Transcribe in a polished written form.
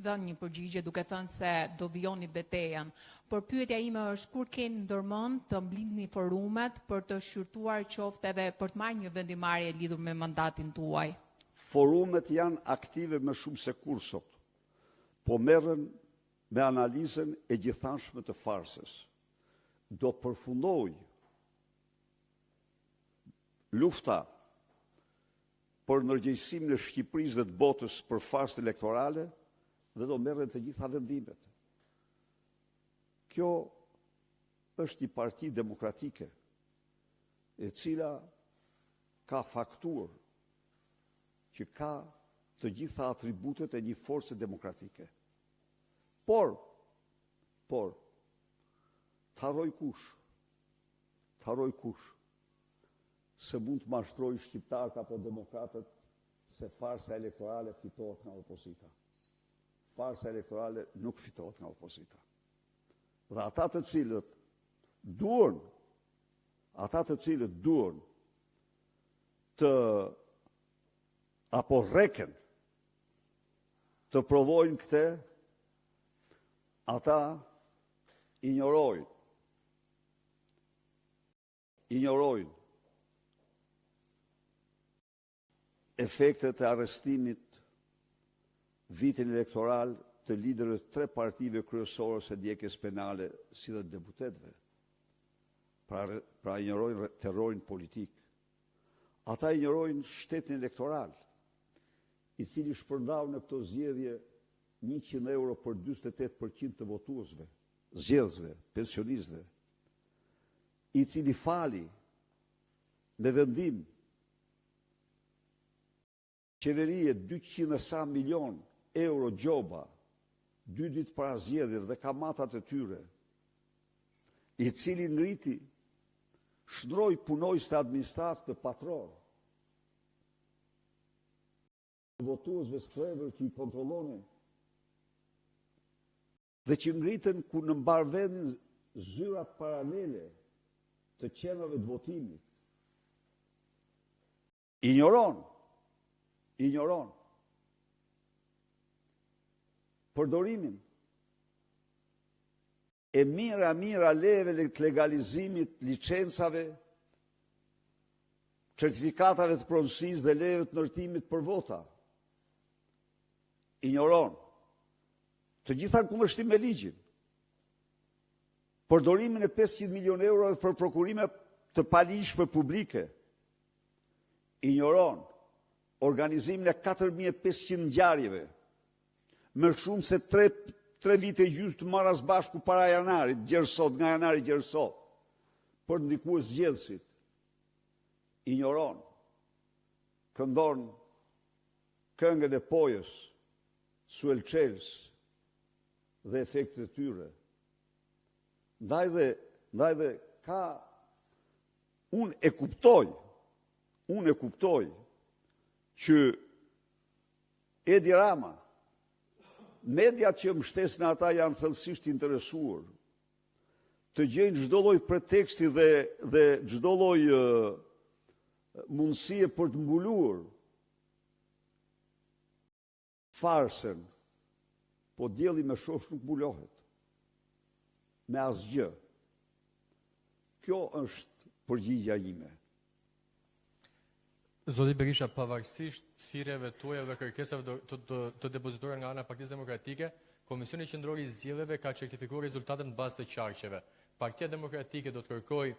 dhënë një përgjigje duke thënë se do vijoni betejën. Por pyetja ime është kur keni ndërmend të mblidhni forumet për të shqyrtuar qoftë edhe për të marrë një vendimmarrje lidhur me mandatin tuaj? Forumet janë aktive më shumë se kurrë sot. Po merren me analizën e gjithanshme të farsës. Do përfundojë lufta për ndërgjegjësimin e Shqipërisë dhe të botës për farsën elektorale dhe do merren të gjitha vendimet. Kjo është një parti demokratike e cila ka faktuar që ka të gjitha atributet e një force demokratike. Por, por, të harrojë kush, të harrojë kush, se mund të mashtrojë shqiptarët apo demokratët se farsa elektorale fitohet nga opozita. Farsa elektorale nuk fitohet nga opozita. Dhe ata të cilët duan, ata të cilët duan të apo rreken të provojnë këtë, ata injorojnë injorojnë efektet e arrestimit vitin elektoral të liderëve të tre partive kryesore ose ndjekjes penale si dhe deputetëve. Pra, pra injorojnë terrorin politik. Ata injorojnë shtetin elektoral, i cili shpërndau në këto zgjedhje 100 euro për 48% të votuesve, zgjedhësve, pensionistëve, i cili fali me vendim qeverie 200 e sa milion euro gjoba dy ditë para zgjedhjeve dhe kamatat e tyre, i cili ngriti, shndërroi punonjës të administratës në patronë, votuesve skllevër që i kontrollonin dhe që ngritën ku në mbarë vendin zyrat paralele të qendrave të votimit. Injoron, injoron përdorimin e mijëra mijëra lejeve të legalizimit, licencave, certifikatave të pronësisë dhe lejeve të ndërtimit për vota. Injoron. Të gjitha në kundërshtim me ligjin. Përdorimin e 500 milion eurove për prokurime të paligjshme publike. Injoron organizimin e 4500 ngjarjeve më shumë se 3 3 vite e gjysmë të marra së bashku para janarit, gjer sot, nga janari gjer sot, për të ndikuar zgjedhësit. Injoron, këndon këngën e Pojës, Suel Çelës dhe efektet e tyre. Ndaj dhe, ndaj dhe ka unë e kuptoj, unë e kuptoj që Edi Rama, mediat që mbështesin ata janë thellësisht interesuar të gjejnë çdo lloj preteksti dhe dhe çdo lloj mundësie për të mbuluar farsën, po dielli me shoshë nuk mbulohet. Me asgjë. Kjo është përgjigja ime. Zoti Berisha, pavarësisht thirrjeve tuaja dhe kërkesave të, të, të, të depozituara nga ana e Partisë Demokratike, Komisioni Qendror i Zgjedhjeve ka certifikuar rezultatet në bazë të qarqeve. Partia Demokratike do të kërkojë